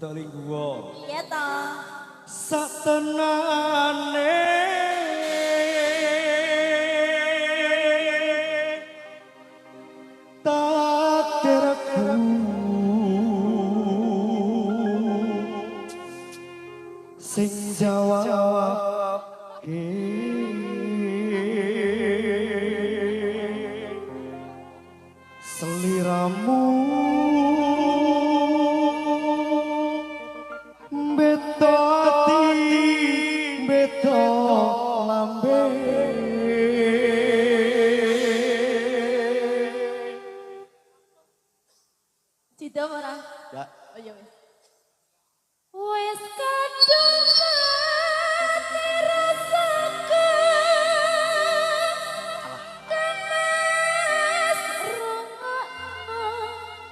Rodok lingguwa. Iya toh. Satenane takdirku sing jawab seliramu beto ati beto lambe Cida ora? Ya. Oh iya wis. Wis kadung mati rasaku kenes rungokno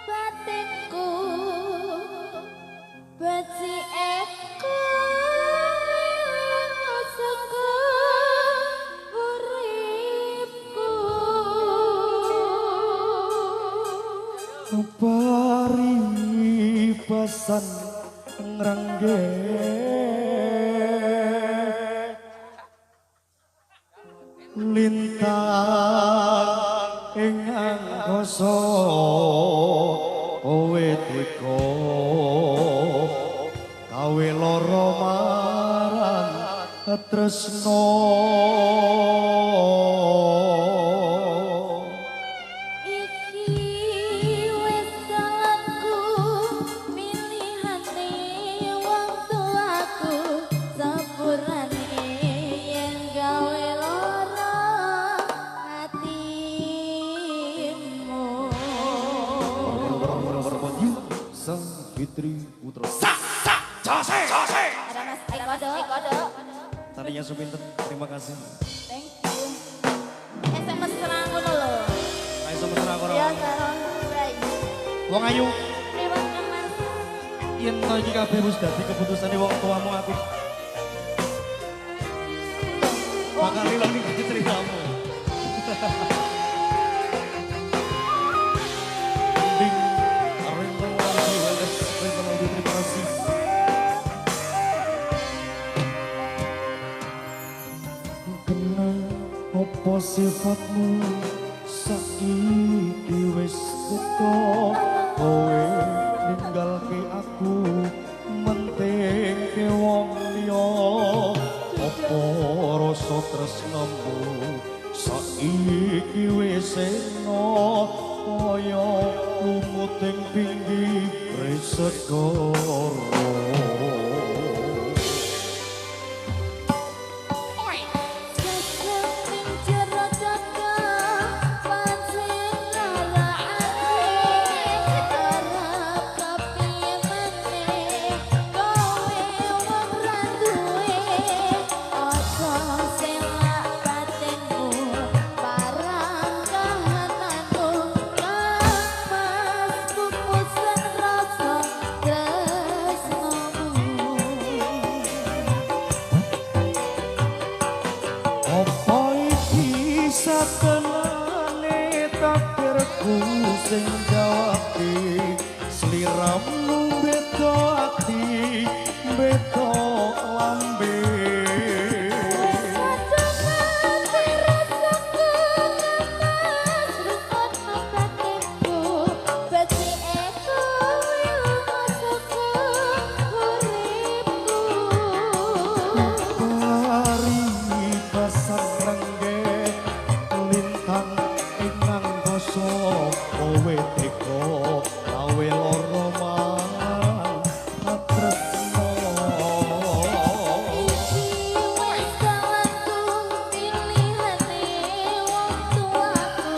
batinku becike saka uripku paribasan ngrangge lintang ing angkasa kowe teka gawe lara marang tresna. Iki wis dalanku milihane wong tuaku sepurane yen gawe lara atimu. Sang Fitri Putra. Sa sa jose jose. Ada Mas Eko Do. Tadinya Suminten, terima kasih. Thank you. SMS serang ngono lho. Ayo mesra karo. Ya sarang baik. Wong ayu, Terima kasih Mas. yen to iki kabeh wis dadi keputusane wong tuamu aku. Bakal ilang iki ceritamu. Ding, Rental Audio, LS Rental Audio, terima kasih. Kena opo sifatmu saiki wis beda kowe ninggalke aku mentingke wong liya opo rasa tresnamu saiki wis ena kaya lumuting pinggir segara. Sesuk ing jero dada pancen lara ati arep kepiye meneh kowe wong ra duwe aja selak batinmu parang kahananmu kang mas pupusen rasa tresnamu. Apa iki satenane takdirku sing jawab sliramu beda ati beda lambe. Wis kadung mati rasaku kemas rungokno batinku becike kowe lunga saka uripku. Paribasan rengge lintang ing angkasa kowe teka gawe lara marang tresna. Iki wis dalanku pilihane wong tuaku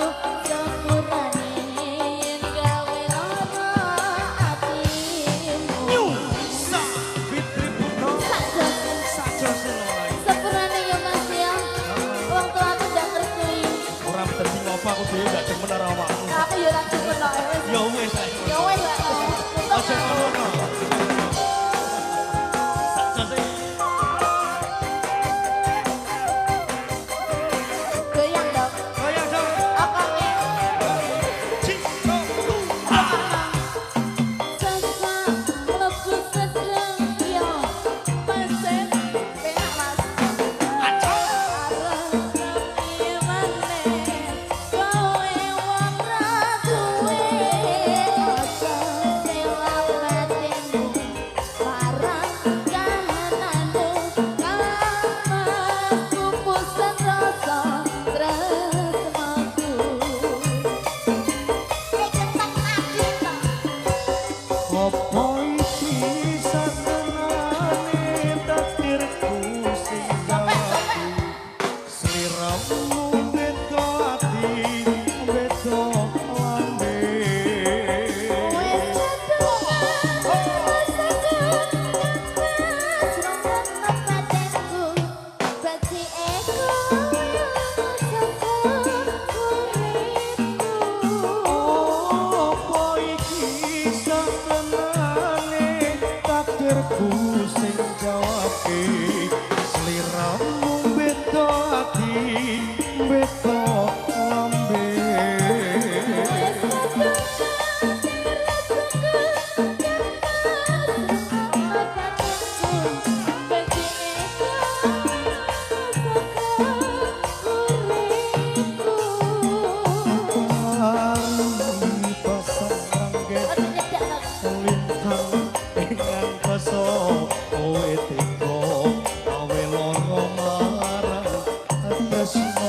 sepurane yen gawe lara atimu. Sa Fitri Putra Sak jose. sajose lho. Sepurane ya Mas ya. Wong tuaku ndak ngerti. Ora dadi ngopo aku dhewe gak demen karo awakmu. Aku ya ora demen kok wis. Ya wis ae. Ya wis lah. Aja ngono. Sajose. Goyang dong. Goyang dong. Okonge. Cinta. Sasa mlebu Mas.